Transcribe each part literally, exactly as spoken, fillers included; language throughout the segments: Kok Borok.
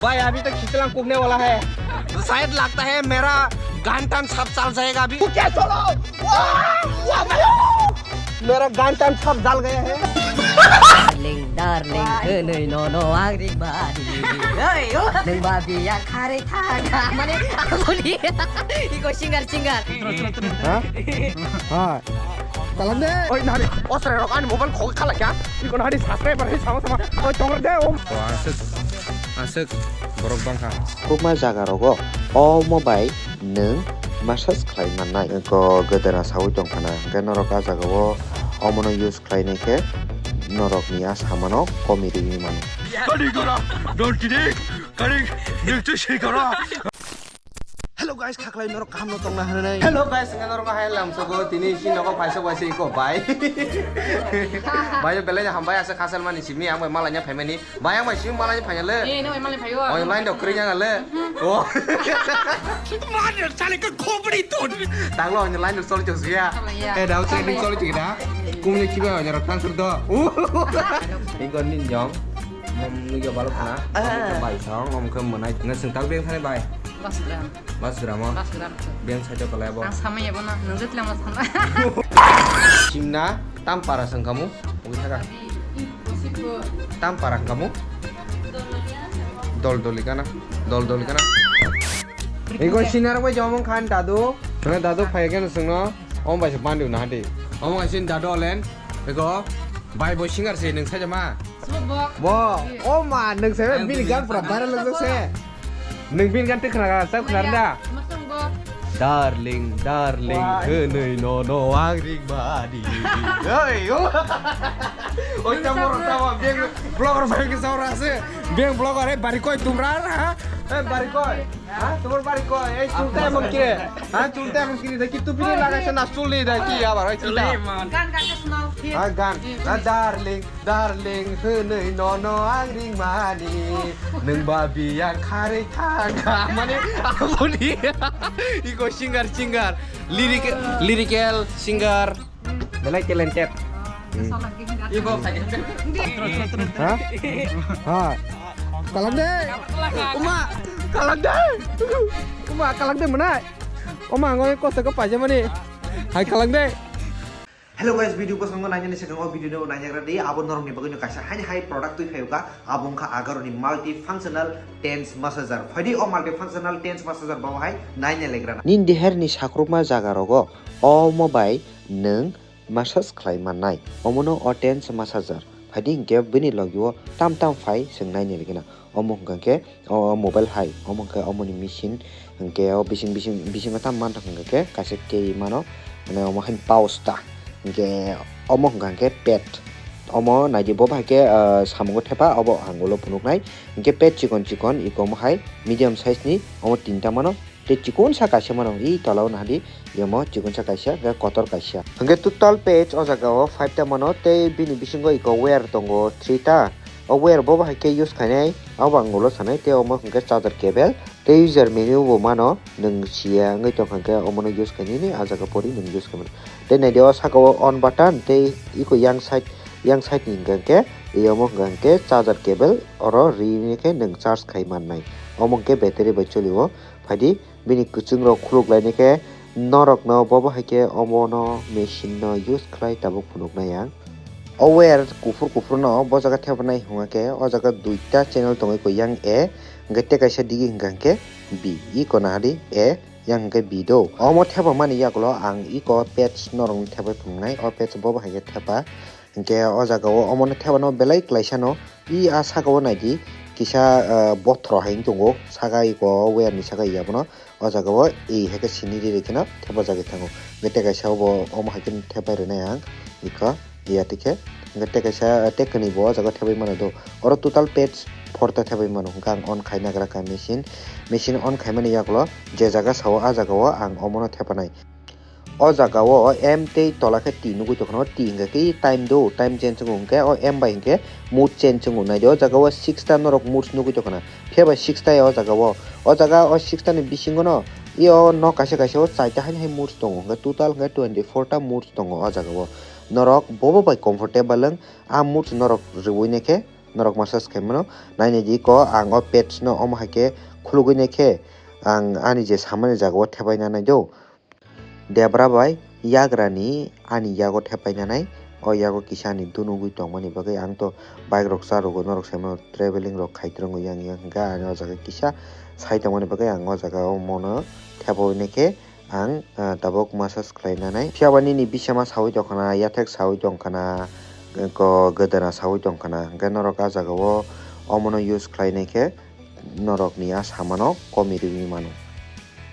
भाई, अभी तो खींचलांग कूदने वाला है। शायद लगता है मेरा गान टान सब चल जाएगा अभी। क्या चलो? वाह, वाह, वाह। मेरा गान टान सब जल गया है। Darling, darling, hwnwi nono ang ring badi. Hey, oh. Nwng babi ya khare thaga mane aboni. Iko singer, singer. Ha? Ha. Kalam de. Oi, nari. Osre rok ani mobile khogwi khala kya? Iko nari subscriber hi sama sama. Oi, tongre de, om. Oh, aswk. Aswk. Borok bangkha. Khukma jaga rogo. Omo bai nwng massage khlai mannai. Iko gwdana sawi tongkhana. Hwnkhe norok ah jagao omono use khlainai khe norokni ah samano komi rwui mano. Kani gora, don kini, kani nungchu si gora. Hello guys, khaklai norok kaham no tongna hwnwi. Hello guys, hwnkhe norok hai lamsogo tini si nogo phaisa waisa iko bai. Bai belai hambai asa khasal mani simi ang bai malanya phaimani. Bai ang bai simi malanya phainale. Eh, no malanya phayo. Online do kring ang le. Oh. Mother sale ka khopri ton. Tanglo online do sol chok ya. Tanglo ya. Eh, dau training sol chok da. Kumni kiba nya rok tang sur do. Iko nin jong. Mom nugya balok na. Bai song, mom khe mwnai. Ngasing tak beng thani bai. Bas gram. Bas gram o. Bas gram. Beng saito kalai bo. Ang samai ya bono. Nung jatla mo sana. Simna tam para sengkamu. Ui thaka. Tam para kamu. Dol doli kana. Dol doli kana. Ego sinar bai jomong khan dadu. Kana dadu phai kana sengno. Om bai se bandu na hadi. Om bai sin dadu olen. Ego bai bo singer se nung saja ma. Bo, o ma, nwng se bini gan pura viral wng se. Nwng bini gan twi khna sa khna da. Darling, darling, hwnwi no no ang ring badi. Oi, o. Oi, tamo, tamo, beng blogger bai ke saura se. Beng blogger e bari koi tumra ha? E bari koi. Ha, tumar bari koi. E chulta emon kire. Ha, chulta emon kire. Deki tu bini laga se na chuli deki abar oi chulta. Gan gan ke sunao. Ha, gan. Ha, darling. Darling, hwnwi nono ang ringmani, nwng ba biyang kharwi thangkha. Mane, aboni, iko singer, singer, lyric, lyrical singer, belai talented. Ibo. Ha? Ha. Kalang de. Uma, kalang de. Uma, kalang de mwnai. Uma, ngoi kosa ko paja mani. Hai kalang de. Hello guys, video bwskango nainani swkang o video no nainyagra di, abo norokni bagwino kaisa haini hai product twi phaio ka, abo wngkha Agaroni multi functional tens massager. Phaidi o multi functional tens massager bo hai nainalegrana. Nini deherni sakrukma jaga rogo omo bai nwng massage khlai mannai, omono o tens massager. Phaidi hinkhe bini logio tam tam phai swng nainalegrana. Omo hwnkha khe o mobile hai, omo hwnkhe omoni machine, hwnkhe o bising, bising, bisingo tamo manthok hwnkha khe kaisa tei mano, mane omo hai pouch ta, hwnkhe omo hwnkha khe pad, omo naidi bo bai khe, ah, samungo thepa obo ang ulo phunuknai, hwnkhe pad chikon chikon iko omo hai medium size ni omo tinta mano. Tei chikon sa kaisa mano, i tola o nahadi, yamo chikon sa kaisa, hwnkhe kotor kaisa. Hwnkhe total pad o jaga o five ta mano, tei bini bisingo iko wire tongo three ta. O wire bo bahai khe use khainai, abo ang ulo sanai, tei omo hwnkhe charger cable, tei user menu bo mano, nwng siya wngwi tongkha hwnkhe omono use khainani, a jaga pori nwng use khaimano. Tei naidi o saka o on button, tei iko yang side, yang side ni hwnkha hwnkhe, yomo hwnkha hwnkhe charger cable, oro rini khe nwng charge khai mannai. Omo hwnkhe battery bai choli o, phaidi. Bini kwchwng rok khuluk lainai khe norok no bo bo hai khe omo no machine no use khlai tabuk phunuk nai ang. O wire kuphur kuphur no bo jaga thepa nai hwnga khe o jaga duita channel tongwi koi yang A hwnkhe tei kaisa digi hwnkha hwnkhe B, iko nahadi A yang hwnkhe B do. Omo thepa mani yagulo ang iko pad norok no thepai phunuk nai, o pad bo bo hai khe thepa. Hwnkhe o jaga o omono thepano belai kwlaisano i a saka o naidi kisa, ah, bothro hai wng tongo, saka iko o wire ni saka i abono o jaga o i hai khe sini ri rikhe no thepajagwi thango. Hwnkhe tei kaisa obo omo hai khe thepai rwnai ang iko ya tikhe. Hwnkhe tei kaisa tei kwnwi bo o jaga o thepai mano do. Oro total pad four ta thepai mano hwnkhe ang on khai nagra kha machine. Machine on khaimani yagulo je jaga sao a jaga o ang omono thepanai. O jaga o M tei tola khe T nugwi tongkha, o T hwnkha khe time do, time change wngo, hwnkhe o M bai hwnkhe mood change wngo. Naidi o jaga o six ta norok moods nugwi tongkha, phiya bai six ta ya o jaga o. O jaga o six ta ni bisingo no i o nok kaisa kaisa o chaita haini hai moods tongo, hwnkhe total hwnkhe twenty four ta moods tongo o jaga o. Norok bobo bai comfortable wng, a moods norok rwui nai khe Norok massage khaimano nainai di ko, ang o page no omo hai khe khulugwi nai khe ang ani je samani jaga o thepai nanai do. Debra bai yagra ni ani yago thepai nanai, o yago kisa ani dunugwi tongmani bagwi ang to bike rok cha rwgo, norok sai mano traveling rok khai twrwngwi yang yang hwnkhe ani o jaga kisa sai tongmani bagwi ang o jaga o mono thepawi nai khe ang, ah, tabuk massage khlai nanai. Phiya ba nini bisama sawi tong khana, yathek sawi tong khana, ko gwdana sawi tong khana, hwnkhe norok a jaga o omono use khlai nai khe norokni a samano komi rwui mano.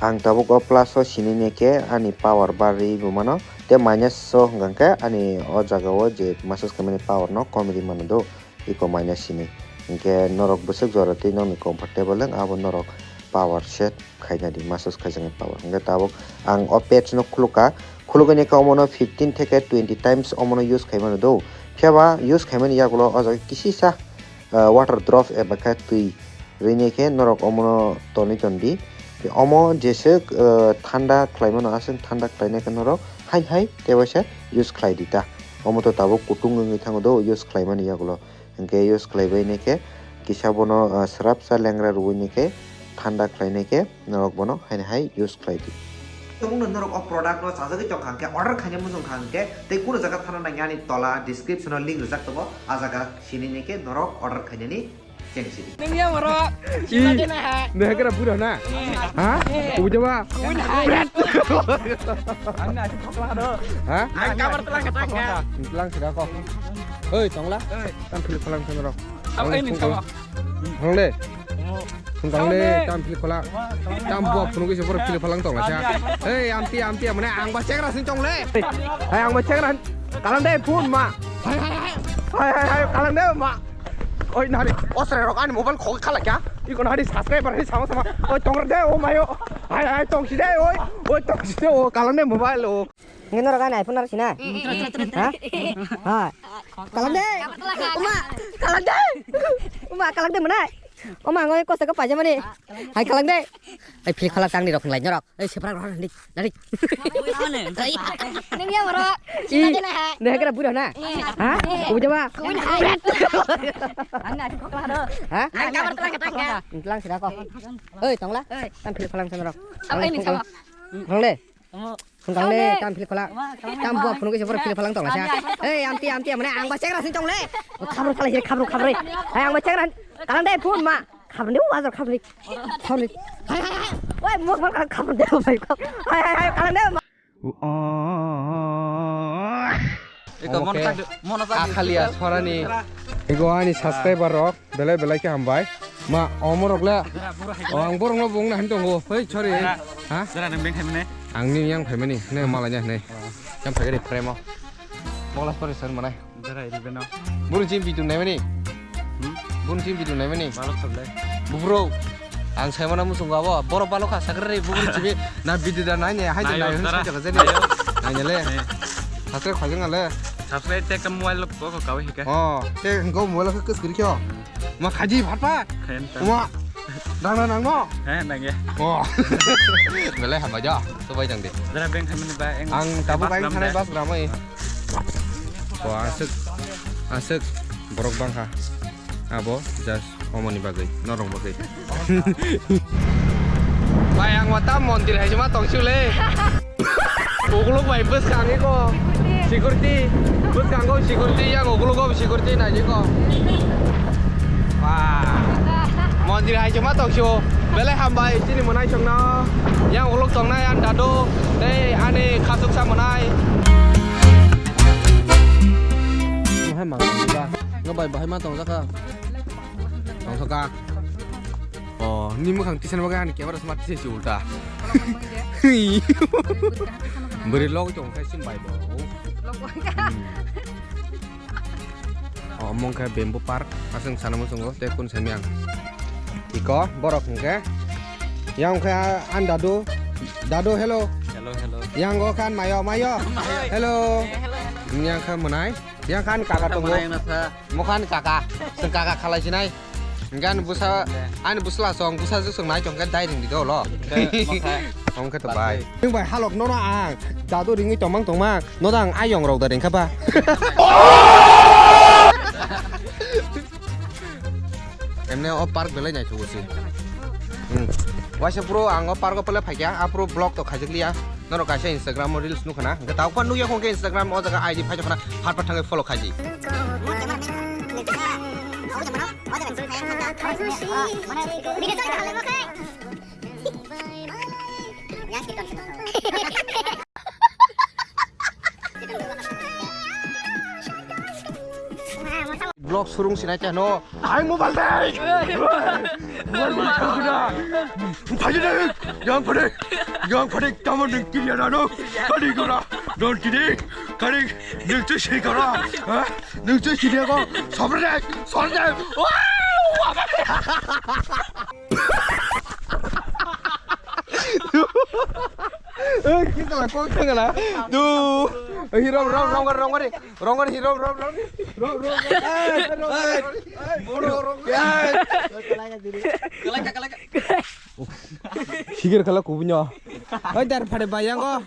Ang tabuk o plus o sini nai khe ani power bar rwui bo mano, tei minus o hwnkha khe ani o jaga o je massage khaimani power no komi rwui mano do, iko minus sini. Hwnkhe norok bwswk jora twi nokni comfortable wng abo norok power set khaina di, massage khaijaknai power. Hwnkhe tabuk ang o page no khulukha, khulukgwi nai khe omono fifteen theke twenty times omono use khaimano do. Phiya ba use khaimani yagulo o jaga kisisa ah, water drop eba khe twi rwinai khe norok omono tonwi tondi. Omo jeswk, ah, thanda khlaimano, aswk thanda khlainai khe norok hai hai tei waisa use khlai di ta. Omo to tabuk kutung wngwi thango do use khlaimani yagulo. Hwnkhe use khlaibai nai khe kisa bono, ah, swrapsa lengra rwui nai khe thanda khlainai khe norok bono haino hai use khlai di. Tabukno norok o product no chajagwi tongkha hwnkhe, order khaina muchung kha hwnkhe, tei kuno jaga thana nangya ani tola description o link rijak tongo, a jaga sini nai khe norok order khainani cheng sidi. Nung yang oro, sila de na hai. Nung hakra bura na? Ha? Uja ba? Uja hai. Brat. Ang na si khokla do. Ha? Ang kamar telang kata ka. Telang sida ko. Oi, tongla. Tam phil phalang thang rok. Ang ai ning sama. Thang le. Thang le, tam phil phala. Tam buak phunuk isi borok phil phalang tongla sa. Hei, amti, amti, mane ang ba chengra sin tong le. Hai, ang ba chengra. Kalang de phun ma. Hai, hai, hai. Hai, hai, hai, kalang de ma. Oi, nari, osre rok ani mobile khok khala kya? Iko nari subscriber hai sama sama. Oi, tong de, o mayo. Hai, hai, tong si de, oi. Oi, tong si de, o kalang de mobile, o. Ngi norok ani iPhone naro sina? Ha? Ha. Kalang de. Uma, kalang de. Uma, kalang de mana? Uma, ngoi kosa ko pajama ni. Hai, kalang de. Ai, phil khalak tang ni rok lai norok. Ai, seprak rok ndik, ndik. Nung yang oro. I, ne kira bura na? Ha? Uja ba? Ha? Telang sira ko. Oi, tongla. Tam phil khalang sana rok. Apa ini sama? Tong le. Tong le, tam phil khala. Tam buak phunuk isi borok phil phalang tongla sa. Ei, amti, amti, mane ang ba chengra sin tong le. Khabru khala sira, khabru, khabru. Hai, ang ba chengra. Kalang de phun ma. Khabru de, wajar khabru. Khabru. Hai, hai, hai. Wai, mo, mo, khabru de, bai. Hai, hai, hai, kalang de. Iko mon tak, mon tak. Akhalia sorani. Iko ani subscriber rok belai belai khe hambai. Ma, omorok le. O, ang borok no bung na hin tongo. Hei, sorry. Ha? Jara nang beng khaimane. Ang ni yang phaimani. Ne malanya ne. Yang phai gari frame o. Mola sorry sir manai. Jara ilu beno. Burung chim bidu naimani. Hmm? Burung chim bidu naimani. Balok khablai. Bubro. Ang saimana musung abo. Borok balok kha sakre bubro chibi. Na bidu da nai ne hai da nai. Nai le. Sakre khajang le. Subscribe te kam mobile lo ko ko kawi hika. Oh, te go mobile ko kus kiri kyo. Ma khaji phatpa. Khayan ta. Uma. Dang na nang no? Eh, nang ya. Oh. Belai hama ja. To bai dang de. Jara beng khaimani ba eng. Ang tabuk bas bai gram thanai de. Bas gram oi. Ko aswk, aswk borok bangkha. Abo just omoni bagwi, norok bagwi. Bai ang wata mondir hai ma tong sule. Ukuluk bai bwskango security. Bwskango security, yang ukuluk o security naijiko. Wah. Mondir hai chuma tong sio. Belai hambai chini mwnai chongno. Yang ukuluk tongnai ani dadu tei ani khasuksa mwnai. Bahai ma tongjakha. Tongthokha. Oh, ni mwkhang tisana bagwi ani camera smart tisa si ulta. Bwrwi logwi tong khe sim bai bo. Hmm. Oh, mong khe bamboo park aswng sana muchungo tei kun sami ang. Iko borok hwnkhe. Yang khe an dadu. Dadu, hello. Hello, hello. Yang go khan mayo, mayo. Hello. Yang khe mwnai. Yang khan kaka tongo. Mokhan kaka, chwng kaka khalai sinai. Gan busa, ani busla song, busa juk song nai tong khe dai ring di dolo. Hwnkhe to bai. Nwng bai halok nono ang dadu ringwi tongmang tongmang, nono ang ayong rok da ring kha ba. Emne o park belai naithogo se. Hmm. Waisa bro, ang o park o pele phaikya, a bro vlog to khaijakliya. Norok kaisa Instagram o reels nukha na. Hwnkhe tao kha nukya hwnkhe Instagram o jaga I D phaijakna, phat phat thangwi follow khaidi. Vlog surung sinai khe no. Hai mobile dai. Mobile dai. Phai dai. Yang phai. Yang phai. Tamo nung kiri ada no. Kari gora. Don kiri. Kari nung tu si gora. Ha? Nung tu si dia ko. Sobre dai. Sobre dai. Wow. Eh, kita lah kok tengah lah. Duh. Eh, rom, rom, rom, rom, rom, rom, rom, rom, rom, rom, rom, rom. Eh, rom, rom, rom. Sikir khala kubunyo. Oi, dar phade bayango.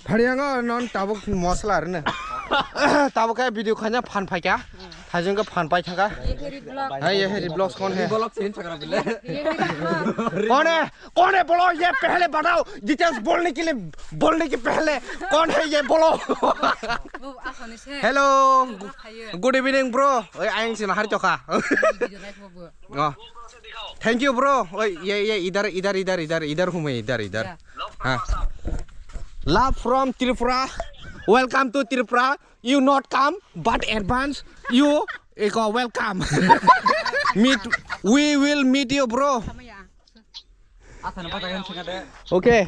Phade yango non tabuk mosla arne. Tabuk khe video khanya phan phaikya. Thajung khe phan pai thaka. Hai, ye hai vlogs kon hai? Vlog change kar raha hai. कौन है? कौन है बोलो, ये पहले बताओ, डिटेल्स बोलने के लिए, बोलने के पहले कौन है ये बोलो। Hello, good evening bro. Oi, ayang sina hari choka. Oh. Thank you bro. Oi, ye ye, idhar idhar idhar idhar idhar hu main, idhar idhar. Ha. Love from Tripura. Welcome to Tripura. You not come, but advance you eko welcome. Meet, we will meet you, bro. Okay.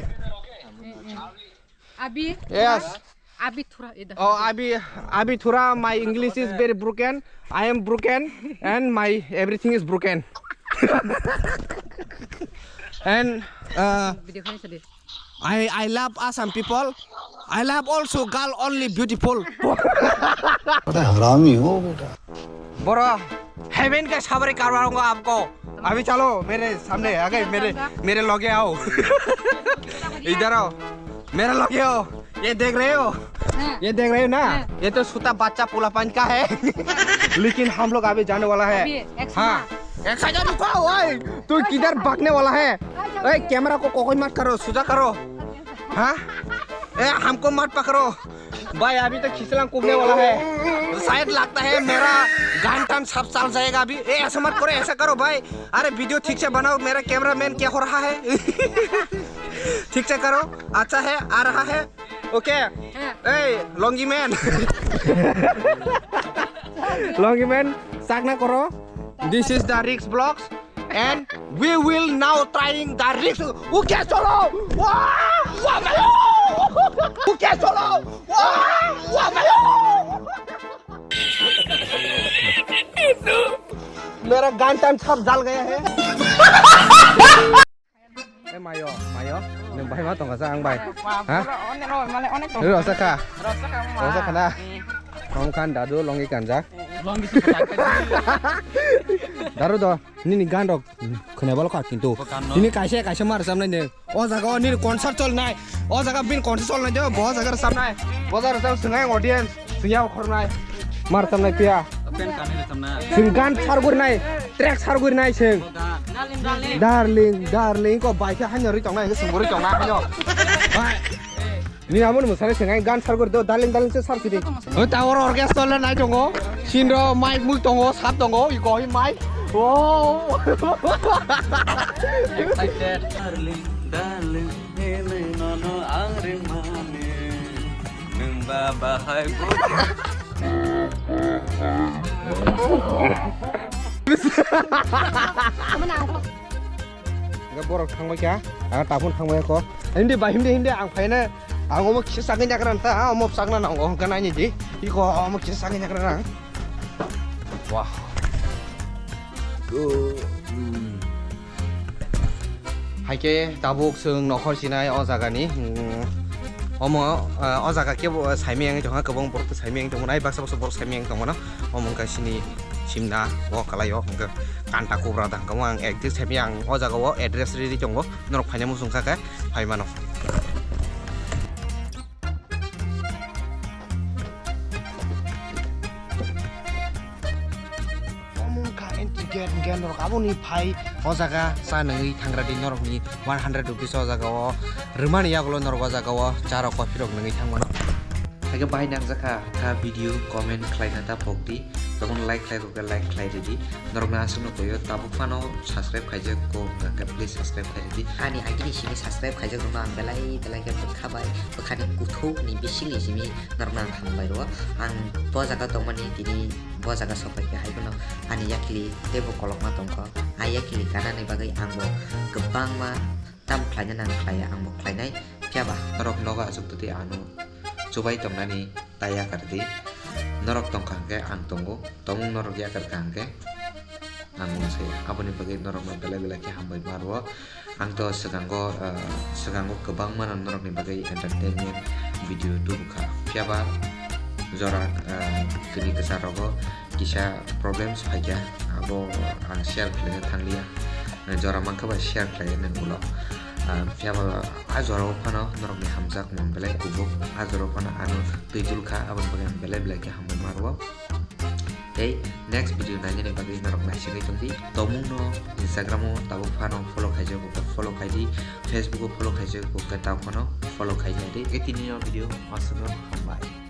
Abi. Yes. Abi thura ida. Oh, Abi, Abi thura, my English is very broken. I am broken, and my everything is broken. And uh, video khaisa de. I, I love Assam people. I love also girl only beautiful. बड़ा हरामी हो बेटा। Bro, heaven ka sabari karwa rungo aapko. Abhi chalo mere samne, aage mere, mere loge aao. Idhar aao. Mere loge aao. ये देख रहे हो? हाँ। ये देख रहे हो ना? हाँ। ये तो छोटा बच्चा पोलापान का है। लेकिन हम लोग अभी जाने वाला है। अभी एक्शन हाँ। एक्शन रुको, ओए, तू किधर भागने वाला है? ओए, कैमरा को कोई मत करो, सीधा करो। हाँ? ए, हमको मत पकड़ो। भाई, अभी तो खिसलंग कूदने वाला है। शायद लगता है मेरा गान टान सब चल जाएगा अभी। ए, ऐसा मत करो, ऐसा करो भाई। अरे, वीडियो ठीक से बनाओ, मेरा कैमरामैन क्या हो रहा है? ठीक से करो, अच्छा है, आ रहा है। Okay. Hey, Longi man. Longi man, sakna koro. This is the Risk Vlogs, and we will now trying the Risk. Okay, cholo. Wow, wow, wow. Okay, cholo. Wow, wow, wow. मेरा गान टान सब जल गया है। Eh, mayo, mayo. Nwng bai ma tongkha sa ang bai. Ha? Rw sa kha. Rw sa kha na. Om khan dadu longi kanjak. Daru do nini gan rok khwnai bolo kha kintu. Nini kaisa kaisa mar samnai ne. O jaga o nini concert cholnai. O jaga bin concert cholnai de bo jaga samnai. Bo jaga sam swngai audience. Siyao khornai. Mar tamnai piya. Pen kani re tamna. Sing gan sargurinai, track sargurinai sing. Darling, darling, darling, ko bai khe haino ri tongnai, sing ri tongnai haino. Bai. Ni amon musare sing gan sarguri do, darling, darling se sar sidi. O tower orchestra le nai tongo. Sinro mic mul tongo, sap tongo, iko hi mic. Oh. Excited. Darling, darling. Hinwi nono ang ringmani, nwng ba bahai bo. Hwnkhe borok thangbai kha, ang tabuk thangbai kho. Hindi bai, hindi, hindi, ang phaina, ang omo kisa chakni nagra ta, omo chakna nango, hwnkhe naini di, iko omo kisa chakni nagra nang. Wah. Good. Hmm. Haikhe tabuk chwng nokhor sinai o jagani, hmm, omo, ah, o jaga kebo saimiyang tongkha, kwbang borok saimiyang tongmano, ai baksa baksa borok saimiyang tongmano, omo wngkha sini simna o kwlaio, hwnkhe kanta kubra da, hwnkhe ang ekdin saimiyang o jaga o address riri tongo, norok phaina muchung kha khe phai mano. Omo wngkha entry gate, hwnkhe norok Aboni phai o jaga cha nangwi thangra di norokni one hundred rupees o jaga o rwmani yagulo norok o jaga o cha rok coffee rok nangwi thangmano. Haikhe bahai nangjakha kha video comment khlaina ta pokdi. Tobon like khlai rok khe like khlai ridi. Norokno aswkno koyo tabuk phano subscribe khaijak kok hwnkha khe please subscribe khlai ridi. Ani agini simi subscribe khaijak rokno ang belai belai khe bwkha bai bwkhani kuthukni bisingni simi norokno ang hambai rwo. Ang bo jaga tongmani tini bo jaga sopai khe hai phano ani yakli teibo kolokma tongkho. A yakli kanani bagwi ang bo kwbangma tam khlaina nang khlaiya ang bo khlainai. Phiya ba norok nogo achuk twi ano chubai tongnani ta yakar di. Norok tongkha hwnkhe ang tongo, tongmung norok yakar kha hwnkhe ang mung saya. Aboni bagwi norokno belai belai khe hambai ma rwo. Ang to swkango, ah, swkango kwbangma no norokni bagwi entertainment video tubukha. Phiya ba jora, ah, kwrwi kwchar rogo kisa problems phaikha, abo ang share khlaina thangliya. Jora mankha bai share khlai nang ulo. Ah, phiya ba a jora o phano norokni hamjakmung belai kubuk. A jora o phano ano twi tulkha, aboni bagwi ang belai belai khe hambai ma rwo. Tei next video nainani bagwi norok naisingwi tongdi. Tongmungno Instagram o tabuk phano follow khaijak kok follow khaidi, Facebook o follow khaijak kok khe tabuk phano follow khaidi. Tei tini o video aswkno hambai.